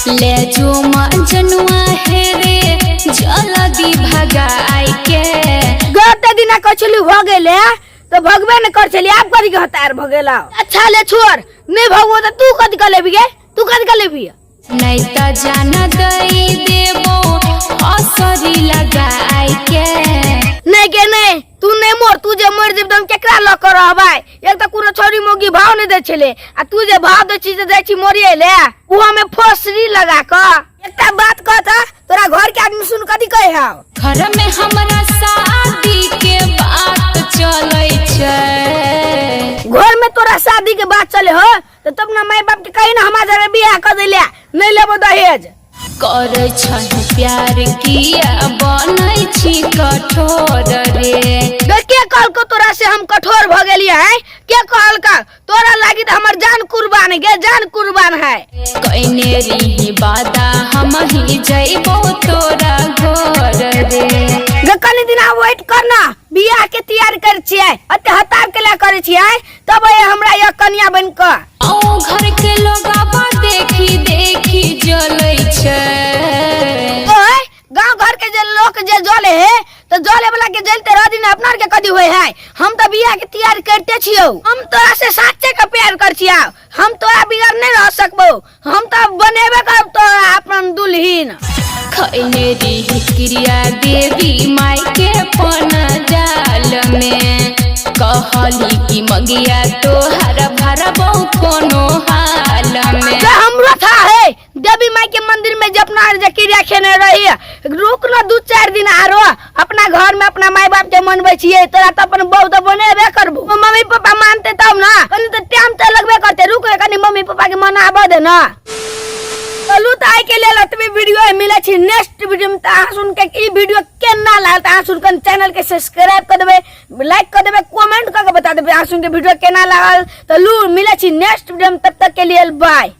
ले जो मजनुआ हे रे जल्दी भगाई के। गोटे दिना कछली भ गेले तो भगबे न कर छली, आब करी के हतार भ गेला। अच्छा ले छोड़, नहीं भगबो त तू कथी कर लेबी गे, तू कथी कर लेबी? नहीं त जान दई देबो असरी लगाई के। नहीं के नहीं, तू नहीं मोर, तू जे मर जेब त हम केकरा ल के रहबै? एक त कोनो छोरी मोगी भाव नहीं दै छले आ तू जे भाव दै छी से दै छी मरिए ले, उहा में फसरी लगा क। एकटा बात कह त तोरा घर के आदमी सुन कथी कहे हौ? घर में हमरा शादी के बात चलै छै। घर में तोरा शादी के बात चले हो तो तब ना माय बाप के कही ना हमरा जरे बियाह कर देले, नहीं लेबो दहेज। करै छही प्यार किया बनै छी कठोर रे। के कहलको तोरा से हम कठोर भ गेलियै हैं? के कहलका तोरा लागी त हमर जान कुर्बान गे, जान कुर्बान है। कइने रही वादा हम ही जइबो तोरा घर रे। गे कनी दिन आ वेट करना, बियाह के तैयार कर छियै, अते हतार के ला करे छियै, तब ये हमरा यह कनिया बन क। औ घर के लोगवा देखी देखी जलै छै। ओए गांव घर के जे लोग जे जले है तो जले वाला के जलते रह दिन अपना के कदी होए है। हम तो बियाह के तैयारी करते छियो, हम तोरा से साचे के प्यार कर छियो, हम तोरा बिगर नहीं रह सकबो, हम तो बनेबे करब तोरा अपन दुल्हीन। खैने रही क्रिया देवी माई के पन जाल में, कहली कि मगिया तोहर भरबो कोनो हाल में। जे हमरो था है देवी माई के मंदिर में जे अपना जे क्रिया खेने रही, रुक न 2-4 दिन आरो अपना घर में अपना माई बाप के मनबै छियै, तोरा त अपन बहू त बनेबे करबो। मम्मी पापा मानते तब ना, कनी त टाइम त लगबे करते, रुक न कनी मम्मी पापा के मनाबऽ दे ना। चलू त आइ के लेल एतबे वीडियो मिलै छी नेक्स्ट वीडियो में। त अहाँ सुन के ई वीडियो केना लागल त अहाँ सुन के चैनल के सब्सक्राइब कर देबै, लाइक कर देबै, कमेंट कर के बता देबै अहाँ सुन के वीडियो केना लागल। त लू मिलै छी नेक्स्ट वीडियो में, तब तक के लिए बाय।